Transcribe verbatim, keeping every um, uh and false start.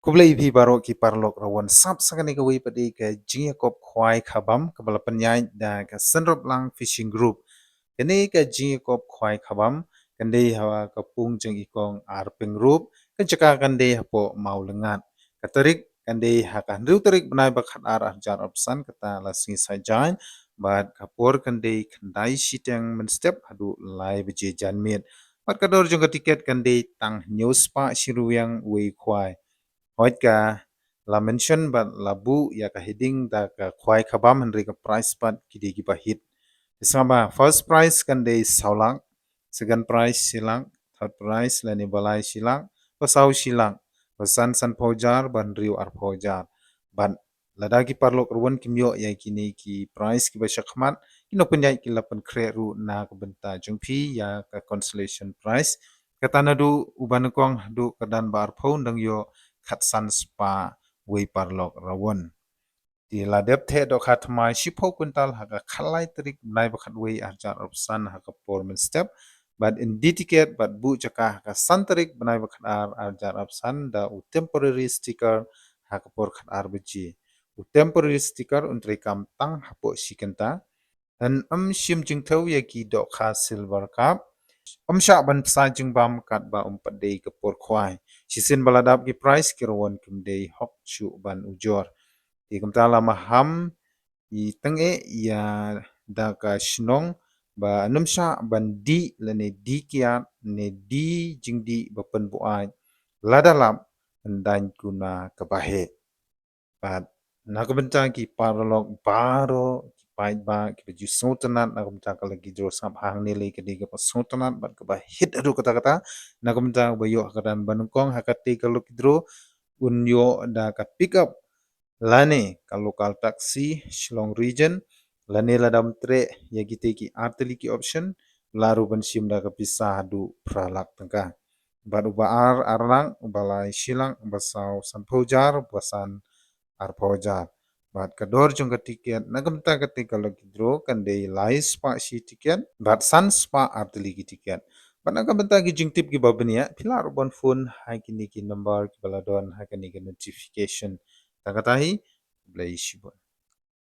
Khublei ïa phi baroh ki paralok rawon, sap sa kane kawei pat de ka jingïakop khwai khabam kaba la pynïaid da ka Synroplang Fishing Group. Kane ka jingïakop khwai khabam kan dei ha ka pung jong i kong Arpeng Rup, ka jaka kan dei hapoh Mawlyngad. Ka tarik kan dei ha ka hynriew tarik bnai ba khatar arhajar arphew san, kata la sngi Saitjaiñ, bad ka por kan dei khyndai shiteng mynstep haduh lai baje janmiet. Bad ka dor jong ka tiket kan dei tang hynñiew spah shi ryngwiang wei khwai. Hooid, ka la mention bad la buh ïa ka heading da ka khwai khabam, hynrei ka price pat ki dei kiba hit. Te sngap ba first prize kan dei saw lak, second prize shi lak, third prize lane ba lai shi lak, ba saw shi lak, ba san sanphew hajar, ba hynriew arphew hajar. Bad lada ki paralok rawon kim ïoh ïa kine ki prize kiba shakhmat, ki nongpynïaid ki la pynkhreh ruh na ka bynta jong phi ïa ka consolation prize. Kata naduh uba nyngkong haduh kyrdan ba arphew, yn dang ïoh khatsan spah wei paralok rawon. Te la dep theh dohkha thymmai shiphew kwintal ha ka khatlai tarik bnai ba khatwei arhajar arphew san ha ka por mynstep. Bad yn die tiket bad buh jaka ha ka san tarik bnai ba khatar arhajar arphew san da u temporary sticker ha ka por khatar baje. U temporary sticker un treikam tang hapoh shi kynta. Yn ym shim jingthew ïa ki dohkha silver carp. Ym shah ban bsa jingbam katba ym pat dei ka por khwai. Shisien ba la dap ki prize ki rawon kim dei hok shuh ban ujor. Te kumta la maham i tyngeh ïa da ka shnong ba yn ym shah ban dih lane die kiad ne die jingdih ba pynbuaid. Lada lap, yn daiñ kuna kaba heh. Bad na ka bynta ki paralok baroh, ki paidbah kiba ju sngewtynnat na ka bynta ka lucky draw, sngap hangne lei ka dei kaba sngewtynnat bad kaba hit haduh katta katta. Na ka bynta ba ïoh ha ka kyrdan ba nyngkong ha katei ka lucky draw, un ïoh da ka pick up lane ka local taxi Shillong Region, lane lada ym treh ïa kitei ki artylli ki option, la ruh ban shim da ka pisa haduh phra lak tyngka. Bad uba ar, ar lak, uba lai shi lak, uba saw sanphew hajar, uba san arphew hajar. Bad ka dor jong ka tiket na ka bynta katei ka lucky draw kan dei lai spah shi tiket bad san spah artylli ki tiket. Bad na ka bynta ki jingtip kiba bniah, phi lah ruh ban phone ha kine ki number kiba la don ha kane ka notification. Tang kata hi, khublei shibun.